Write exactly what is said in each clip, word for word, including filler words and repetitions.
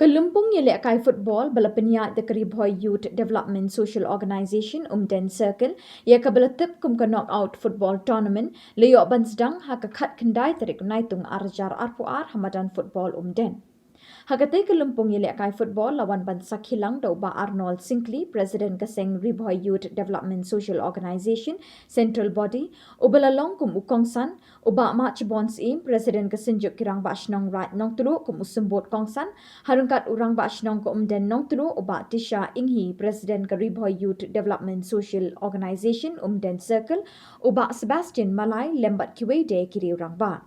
Ka lympung ïalehkai football ba la pynïaid da ka Ri Bhoi Youth Development Social Organisation Umden Circle, ïa kaba la tip kum ka Knockout Football Tournament, la ïoh ban sdang ha ka khatkhyndai tarik Naitung ar hajar arphew ar ha madan football Umden. Ha katei ka lympung ïalehkai football la wan ban sakhi lang da u Bah Arnold Syngkli, President ka seng Ri Bhoi Youth Development Social Organisation, Central Body, uba la long kum u kongsan, u Bah Machbon Syiem, President ka Synjuk ki Rangbah Shnong Raid Nongtluh kum u symbud kongsan, ha ryngkat u Rangbah Shnong ka Umden Nongtluh, u Bah Tisha Inghi, President ka Ri Bhoi Youth Development Social Organisation Umden Circle, u Bah Sebastian Malai, lem bad kiwei de ki riew rangbah.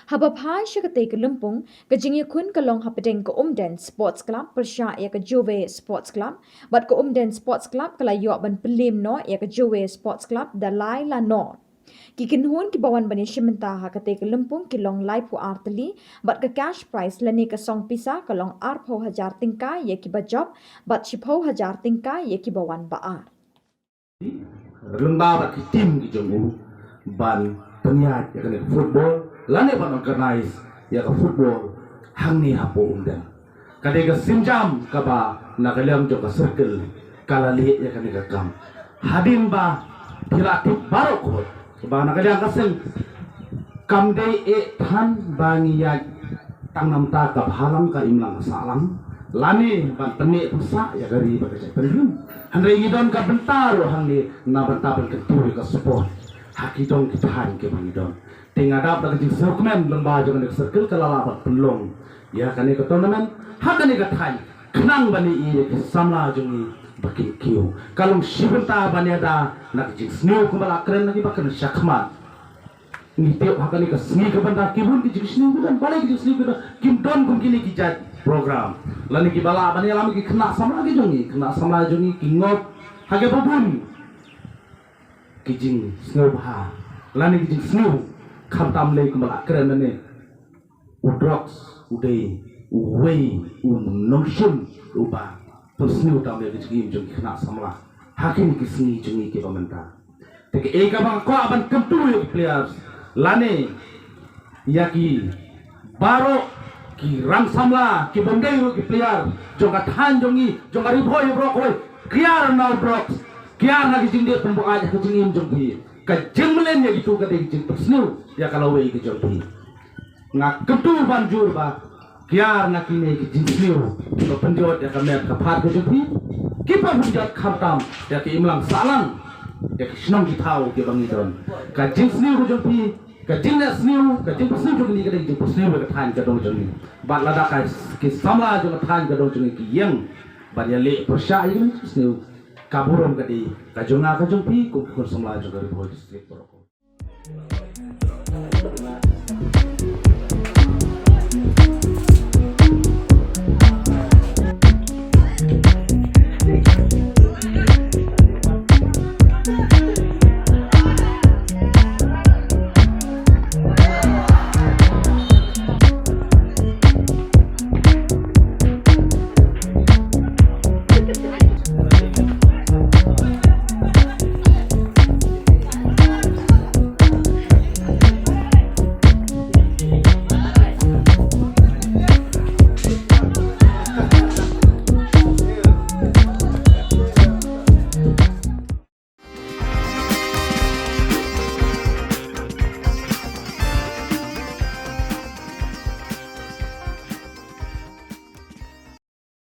Haba phai sha katei ka lympung, ka jingïakhun ka long hapdeng ka Umden Sports Club pyrshah ïa ka Jowai Sports Club, bad ka Umden Sports Club ka la ïoh ban pynliem noh ïa ka Jowai Sports Club da lai la nol. Ki kynhun kiba wan ban ïashim bynta ha katei ka lympung ki long laiphew ar tylli, bad ka cash prize lane ka song pisa ka long arphew hajar tyngka ïa kiba jop, bad shiphew hajar tyngka ïa kiba wan ba ar. Lyngba bad ki team ki jong u ban pynïaid ïa kane ka football lane ban organize ïa ka football hangne hapoh Umden. Ka dei ka sienjam kaba na ka liang jong ka circle ka la leh ïa kane ka kam. Hadien ba phi la tip baroh khoit ba na ka liang ka seng kam dei eh than ba ngi ïaid tang namar ka bhalang ka imlang ka sahlang lane ban pyneh pynsah ïa ka ri bad ka jaitbynriew. Hynrei ngi don ka bynta ruh hangne na bynta ban kyntu ïa ka sport ha ki dong ki thaiñ kiba ngi don. Te nga dap da ka jingsngewkmen lyngba jong kane ka circle ka la lah ban pynlong ïa kane ka tournament ha kane ka thaiñ khnang ban ïohi ïa ki samla jong ngi ba kin kiew. Ka long shi bynta ban ïada na ka jingsniew kumba la kren na kiba kren shakhmat. Ngi tip ha kane ka sngi ka bynta ki bun ki jingsniew ki don, balei ki jingsniew ki don, kim don kum kine ki jait program. Lane kiba lah ban ïalam ki khynnah samla ki jong ngi, khynnah samla jong ngi ki ngop ha kiba bun ki jingsngewbha lane ki jingsniew. Khamtam lei kumba la kren mynne, u drugs u dei uwei u nongshun uba pynsniew tam ïa ki jingim jong ki khynnah samla ha kine ki sngi jong ngi kiba mynta. Te kaei kaba nga kwah ban kyntu ïa ki players lane ïa ki baroh ki rang samla ki bym dei ruh ki player jong ka thaiñ jong ngi, jong ka Ri Bhoi baroh kawei, kiar na u drugs, kiar na ki jingdih pynbuaid ha ka jingim jong phi. Ka jingmlien ïa kitu ka dei ka jingpynsniew ïa ka lawei ka jong phi. Nga kyntu ban jur ba kiar na kine ki jingsniew kiba pynjot ïa ka met ka phad ka jong phi, kiba pynjot khamtam ïa ka imlang sahlang ïa ki shnong ki thaw kiba ngi don. Ka jingsniew ka jong phi, ka jingleh sniew, ka jingpynsniew jong ngi ka dei ka jingpynsniew ïa ka thaiñ ka dong jong ngi. Bad lada ka ki samla jong ka thaiñ ka dong jong ngi ki ïeng ban ïaleh pyrshah ïa ka jingsniew, ka burom ka dei ka jong nga ka jong phi kum khun samla jong ka Ri Bhoi District baroh.